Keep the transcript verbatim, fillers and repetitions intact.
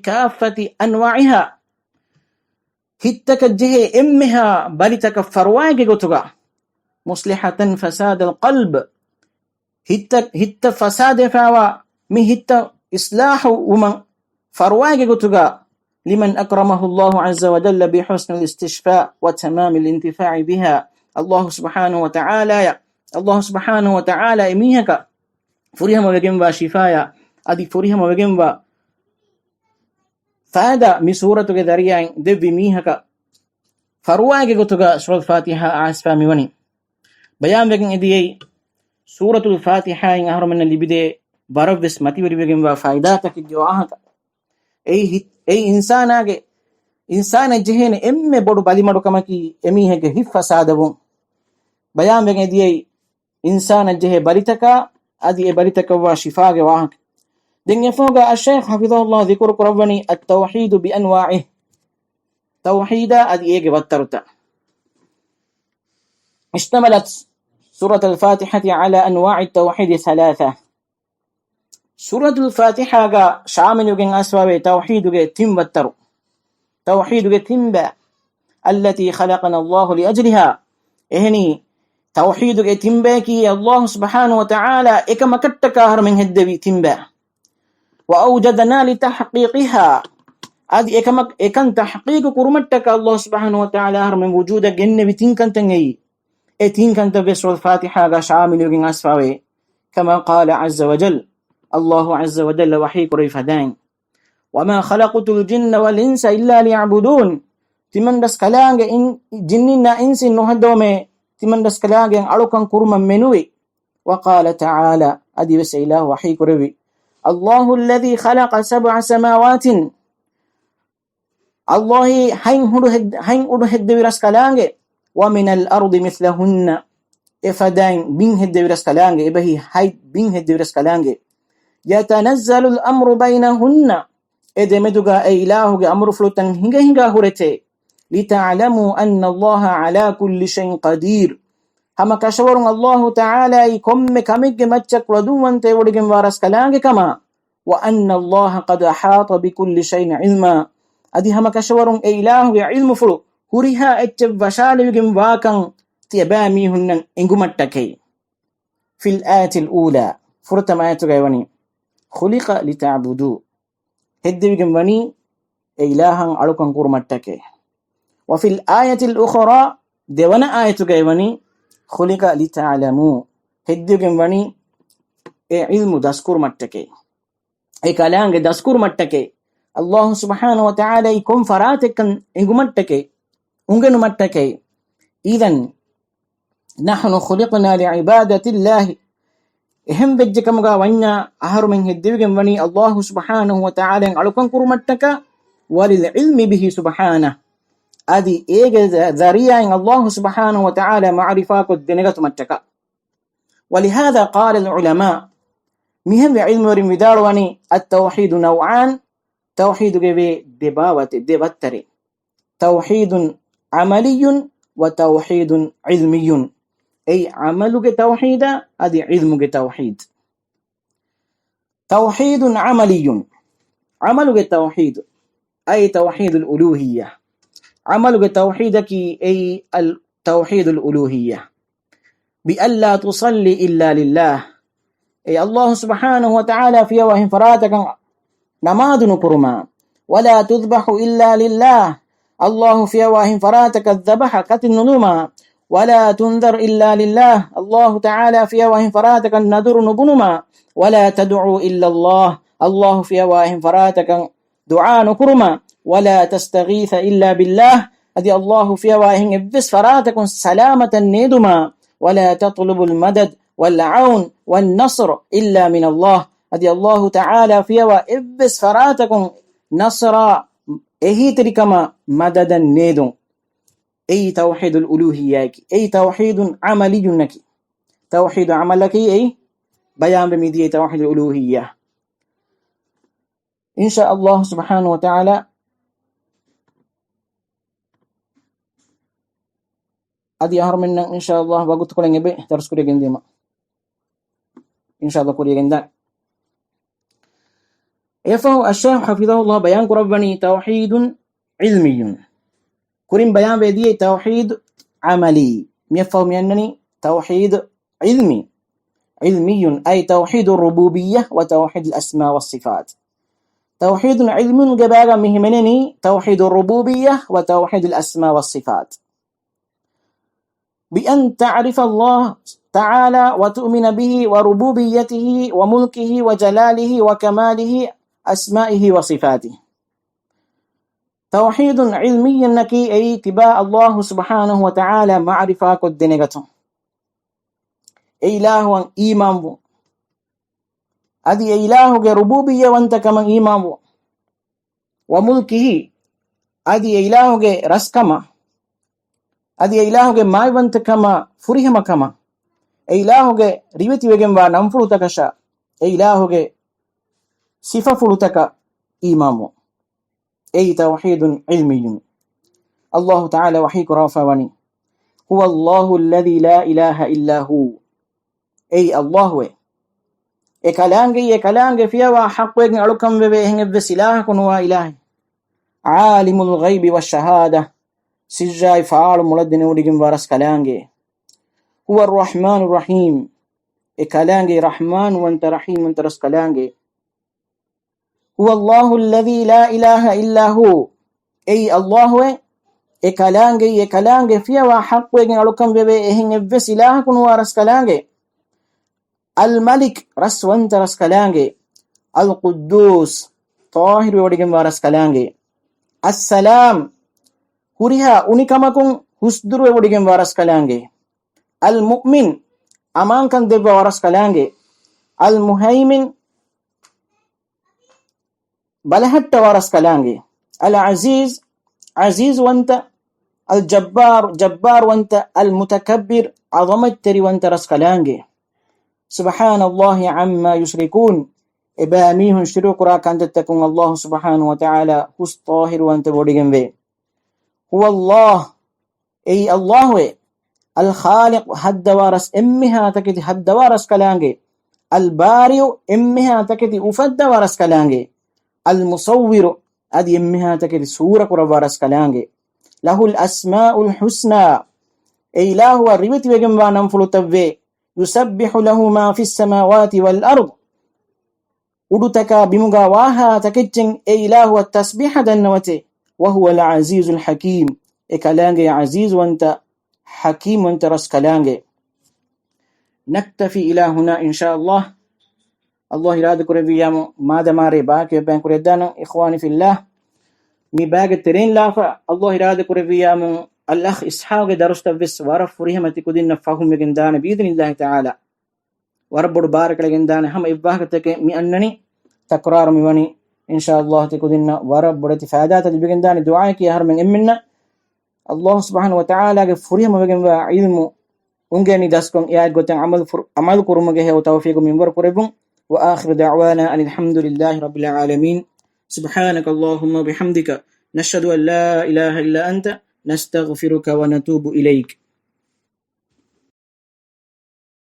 كافة أنواعها، ހިތްތަކަށް ޖެހޭ އެންމެހާ ބަލިތަކަށް ފަރުވާއެއްގެ ގޮތުގަ، مصلحة فساد القلب، ހިތްތައް، ހިތްތައް ފަސާދަވެފައިވާ މި ހިތްތައް އިސްލާހު ވުމަށް ފަރުވާއެއްގެ ގޮތުގަ، لمن أكرمه الله عز وجل بحسن الاستشفاء وتمام الانتفاع بها. ﷲ ސުބްޙާނަހޫ ވަތަޢާލާއަށް، ﷲ ސުބްޙާނަހޫ ވަތަޢާލާ އެމީހަކަށް ފުރިހަމަވެގެންވާ ޝިފާޔާ އަދި ފުރިހަމަވެގެންވާ ފައިދާ މި ސޫރަތުގެ ޒަރީޢާއިން ދެއްވި މީހަކަށް ފަރުވާއެއްގެ ގޮތުގަ ސޫރަތުލް ފާތިޙާ އައިސްފަ މިވަނީ. ބަޔާންވެގެން އެދިޔައީ، ސޫރަތުލް ފާތިޙާއިން އަހަރުމެންނަށް ލިބިދޭ ވަރަށްވެސް މަތިވެރިވެގެންވާ ފައިދާތަކެއްގެ ވާހަކަ. އެއީ ހި-، އެއީ އިންސާނާގެ، އިންސާނަށް ޖެހޭނެ އެންމެ ބޮޑު ބަލިމަޑުކަމަކީ އެމީހެއްގެ ހިތް ފަސާދަވުން. ބަޔާންވެގެން އެދިޔައީ، އިންސާނަށް ޖެހޭ ބަލިތަކާ އަދި އެ ބަލިތަކަށްވާ ޝިފާގެ ވާހަކަ. ދެން އެފަހުގަ އައްޝައިޚް ޙަފިޡަހުﷲ ޛިކުރު ކުރައްވަނީ التوحيد بأنواعه، ތައުޙީދާ އަދި އޭގެ ވައްތަރުތައް. اشتملت سورة الفاتحة على أنواع التوحيد الثلاثة. ސޫރަތުލް ފާތިޙާގަ ޝާމިލުވެގެން އައިސްފަވޭ ތައުޙީދުގެ ތިން ވައްތަރު، ތައުޙީދުގެ ތިން ބައި، التي خلقنا الله لأجلها. އެހެނީ، ތައުޙީދުގެ ތިން ބަޔަކީ ﷲ ސުބްޙާނަހޫ ވަތަޢާލާ އެކަމަކަށްޓަކާ އަހަރުމެން ހެއްދެވި ތިން ބައި. وأوجدنا لتحقيقها. އަދި އެކަމަކަށް އެކަން ތަޙްޤީޤު ކުރުމަށްޓަކާ ﷲ ސުބްޙާނަހޫ ވަތަޢާލާ އަހަރުމެން ވުޖޫދަށް ގެންނެވި ތިން ކަންތައް އެއީ. އެ ތިން ކަންތައް ވެސް ސޫރަތުލް ފާތިޙާގަ ޝާމިލުވެގެން އައިސްފަވޭ. كما قال عز وجل، ﷲ ޢައްޒަ ވަޖައްލަ ވަޙީ ކުރެއްވި ފަދައިން، وما خلقت الجن والإنس إلا ليعبدون. ތިމަންރަސްކަލާނގެ އިން-، ޖިންނިންނާ އިންސިން ނުހައްދަވަމޭ، ތިމަންރަސްކަލާނގެ އަޅުކަން ކުރުމަށް މެނުވި. وقال تعالى، އަދިވެސް އެ އިލާހު ވަޙީ ކުރެއްވި، الله الذي خلق سبع سماوات. ﷲ އީ ހަތް ހުޑު ހެއް-، ހަތް އުޑު ހެއްދެވި ރަސްކަލާނގެ، ومن الأرض مثلهن، އެ ފަދައިން ބިން ހެއްދެވި ރަސްކަލާނގެ، އެބަހީ ހަތް ބިން ހެއްދެވި ރަސްކަލާނގެ، يتنزل الأمر بينهن، އެ ދެމެދުގަ އެ އިލާހުގެ އަމުރުފުޅުތައް ހިނގަ ހިނގާ ހުރެތޭ، لتعلموا أن الله على كل شيء قدير، ހަމަ ކަށަވަރުން ﷲ ތަޢާލާއީ ކޮންމެ ކަމެއްގެ މައްޗަށް ކުޅަދުންވަންތަ ވޮޑިގެންވާ ރަސްކަލާނގެ ކަމަށް، وأن الله قد أحاط بكل شيء علما، އަދި ހަމަ ކަށަވަރުން އެ އިލާހުގެ ޢިލްމުފުޅު ހުރިހާ އެއްޗެއް ވަށާލެވިގެން ވާކަން ތިޔަބައިމީހުންނަށް އެނގުމަށްޓަކައި. في الآية الأولى، ފުރަތަމަ އާޔަތުގައި ވަނީ، خلق لتعبدوا، ހެއްދެވިގެން ވަނީ އެ އިލާހަށް އަޅުކަން ކުރުމަށްޓަކައި. وفي الآية الأخرى، ދެވަނަ އާޔަތުގައި ވަނީ، خلق لتعلموا، ހެއްދެވިގެން ވަނީ އެ ޢިލްމު ދަސްކުރުމަށްޓަކައި. އެ ކަލާނގެ ދަސްކުރުމަށްޓަކައި، ﷲ ސުބްޙާނަހޫ ވަތަޢާލާއީ ކޮން ފަރާތެއްކަން އެނގުމަށްޓަކައި، އުނގެނުމަށްޓަކައި. إذن نحن خلقنا لعبادة الله. އެހެން ވެއްޖެ ކަމުގަ ވަންޏާ އަހަރުމެން ހެއްދެވިގެން ވަނީ ﷲ ސުބްޙާނަހޫ ވަތަޢާލާއަށް އަޅުކަން ކުރުމަށްޓަކައި، وللعلم به سبحانه. އަދި އޭގެ ޒަ-، ޒަރީޢާއިން ﷲ ސުބްޙާނަހޫ ވަތަޢާލާ މަޢުރިފާކޮށް ދެނެގަތުމަށްޓަކައި. ولهذا قال العلماء، މިހެންވެ ޢިލްމުވެރިން ވިދާޅުވަނީ، التوحيد نوعان، ތައުޙީދުގެ ވޭ ދެ ބާވަތެއް، ދެ ވައްތަރެއް. توحيد عملي وتوحيد علمي. އެއީ ޢަމަލުގެ ތައުޙީދާ އަދި ޢިލްމުގެ ތައުޙީދު. توحيد عملي، ޢަމަލުގެ ތައުޙީދު، أي توحيد الألوهية. ޢަމަލުގެ ތައުޙީދަކީ އެއީ އަލް، توحيد الألوهية. بألا تصلي إلا لله. އެ ﷲ ސުބްޙާނަހޫ ވަތަޢާލާ ފިޔަވާ އެހެން ފަރާތަކަށް ނަމާދު ނުކުރުމާ. ولا تذبح إلا لله. ﷲ ފިޔަވާ އެހެން ފަރާތަކަށް ޛަބަޙަ، ކަތި ނުލުމާ. ولا تنذر إلا لله. ﷲ ތަޢާލާ ފިޔަވާ އެހެން ފަރާތަކަށް ނަޛުރު ނުބުނުމާ. ولا تدعو إلا الله. ﷲ ފިޔަވާ އެހެން ފަރާތަކަށް ދުޢާ ނުކުރުމާ. ولا تستغيث إلا بالله. އަދި ﷲ ފިޔަވާ އެހެން އެއްވެސް ފަރާތަކުން ސަލާމަތަށް ނޭދުމާ. ولا تطلب المدد والعون والنصر إلا من الله. އަދި ﷲ ތަޢާލާ ފިޔަވާ އެއްވެސް ފަރާތަކުން ނަޞްރާ، އެހީތެރިކަމާ، މަދަދަށް ނޭދުން. އެއީ ތައުޙީދުލް އުލޫހިއްޔާއަކީ. އެއީ ތައުޙީދުން ޢަމަލިއްޔުންނަކީ. ތައުޙީދު ޢަމަލަކީ އެއީ ބަޔާންވެ މިދިޔައީ ތައުޙީދުލް އުލޫހިއްޔާ. އިންޝާ ﷲ ސުބްޙާނަހޫ ވަތަޢާލާ އަދި އަހަރުމެންނަށް އިންޝާ ﷲ ވަގުތުކޮޅެއް އެބަ ދަރުސް ކުރިޔަށް ގެންދީމަ. އިންޝާ ﷲ ކުރިޔަށް ގެންދާނެ. އެފަހު އައްޝައިޚް ޙަފިޡަހުﷲ ބަޔާން ކުރައްވަނީ توحيد علمي. ކުރިން ބަޔާން ވެދިޔައީ توحيد عملي. މިއަށްފަހު މިއަންނަނީ توحيد علمي. علمي، أي توحيد الربوبية وتوحيد الأسماء والصفات. توحيد علمي ގެ ބާގަ މި ހިމެނެނީ توحيد الربوبية وتوحيد الأسماء والصفات. بأن تعرف الله تعالى وتؤمن به وربوبيته وملكه وجلاله وكماله، أسمائه وصفاته. توحيد علمي އަކީ އެއީ ތިބާ ﷲ ސުބްޙާނަހޫ ވަތަޢާލާ މަޢުރިފާކޮށްދެނެގަތުން. އެ އިލާހުއަށް އީމާންވުން. އަދި އެ އިލާހުގެ ރުބޫބިއްޔަވަންތަކަމަށް އީމާންވުން. وملكه، އަދި އެ އިލާހުގެ ރަސްކަމަށް، އަދި އެ އިލާހުގެ މާތްވަންތަކަމާ ފުރިހަމަކަމަށް، އެ އިލާހުގެ ރިވެތިވެގެންވާ ނަންފުޅުތަކަށާ، އެ އިލާހުގެ ސިފަފުޅުތަކަށް އީމާންވުން. އެއީ توحيد علمي. ﷲ ތަޢާލާ ވަޙީ ކުރައްވާފަ ވަނީ، هو الله الذي لا إله إلا هو. އެއީ ﷲ އެ. އެ ކަލާނގެއީ އެ ކަލާނގެ ފިޔަވާ ޙައްޤުވެގެން އަޅުކަން ވެވޭ އެހެން އެއްވެސް އިލާހަކު ނުވާ އިލާހެއް. عالم الغيب والشهادة، ސިއްރާއި ފާޅު މޮޅަށް ދެނެވޮޑިގެންވާ ރަސް ކަލާނގެ. هو الرحمن الرحيم، އެ ކަލާނގެ ރަޙްމާންވަންތަ ރަޙީމްވަންތަ ރަސް ކަލާނގެ. هو الله الذي لا إله إلا هو، އެއީ ﷲ އެ. އެ ކަލާނގެއީ އެ ކަލާނގެ ފިޔަވާ ޙައްޤުވެގެން އަޅުކަން ވެވޭ އެހެން އެއްވެސް އިލާހަކު ނުވާ ރަސް ކަލާނގެ. الملك، ރަސްވަންތަ ރަސް ކަލާނގެ. القدوس، ޠާހިރުވެވޮޑިގެންވާ ރަސް ކަލާނގެ. السلام، ހުރިހާ އުނިކަމަކުން ހުސްދުރުވެވޮޑިގެންވާ ރަސް ކަލާނގެ. المؤمن، އަމާންކަން ދެއްވާ ރަސް ކަލާނގެ. المهيمن، ބަލަހައްޓަވާ ރަސް ކަލާނގެ. العزيز، ޢަޒީޒުވަންތަ. الجبار، ޖައްބާރުވަންތަ. المتكبر، ޢަޒަމަތްތެރިވަންތަ ރަސް ކަލާނގެ. سبحان الله عما يشركون، އެބައިމީހުން ޝިރުކުކުރާ ކަންތައްތަކުން ﷲ ސުބްޙާނަހޫ ވަތަޢާލާ ހުސް ޠާހިރުވަންތަ ވޮޑިގެންވޭ. هو الله، އެއީ ﷲ އެ. الخالق، ހައްދަވާ ރަސް، އެންމެހާ ތަކެތި ހައްދަވާ ރަސް ކަލާނގެ. البارئ، އެންމެހާ ތަކެތި އުފައްދަވާ ރަސް ކަލާނގެ. المصور، އަދި އެންމެހާ ތަކެތި ސޫރަ ކުރައްވާ ރަސް ކަލާނގެ. له الأسماء الحسنى، އެ އިލާހުއަށް ރިވެތިވެގެންވާ ނަންފުޅުތައްވޭ. يسبح له ما في السماوات والأرض، އުޑުތަކާ ބިމުގާ ވާހާ ތަކެއްޗެން އެ އިލާހުއަށް ތަސްބީޙަ ދަންނަވަތޭ. وهو العزيز الحكيم، އެ ކަލާނގެ ޢަޒީޒުވަންތަ، ޙަކީމްވަންތަ ރަސް ކަލާނގެ. نكتفي إلى هنا إن شاء الله. ﷲ އިރާދަ ކުރެއްވިއްޔާމު މާދަމާރޭ ބާކީ ބަޔާން ކުރެއްދާނަން. އިޚްވާނީ ފިއްލާހް، މި ބާގެ ތެރެއިން ލާފަ ﷲ އިރާދަ ކުރެއްވިއްޔާމު އަލްއަޚް އިސްޙާގެ ދަރުސްތައްވެސް ވަރަށް ފުރިހަމަ ތިކުދިންނަށް ފަހުމްވެގެން ދާނެ ބިއިޛްނިﷲ ތަޢާލާ. ވަރަށް ބޮޑު ބާރަކަށް ގެންދާނެ ހަމަ އެއްވާހަކަތަކެއް މި އަންނަނީ. ތަކުރާރު މިވަނީ. އިންޝާﷲ ތިކުދިންނަށް ވަރަށް ބޮޑެތި ފައިދާތައް ލިބިގެންދާނެ. ދުޢާއަކީ އަހަރުމެން އެންމެންނަށް ﷲ ސުބްޙާނަހޫ ވަތަޢާލާގެ ފުރިހަމަވެގެންވާ ޢިލްމު އުނގެނި ދަސްކޮށް އެއާއެއްގޮތަށް ޢަމަލު ފުރު-، ޢަމަލު ކުރުމުގެ ހެޔޮ ތައުފީޤު މިންވަރު ކުރެއްވުން. وآخر دعوانا أن الحمد لله رب العالمين. سبحانك اللهم وبحمدك، نشهد أن لا إله إلا أنت، نستغفرك ونتوب إليك.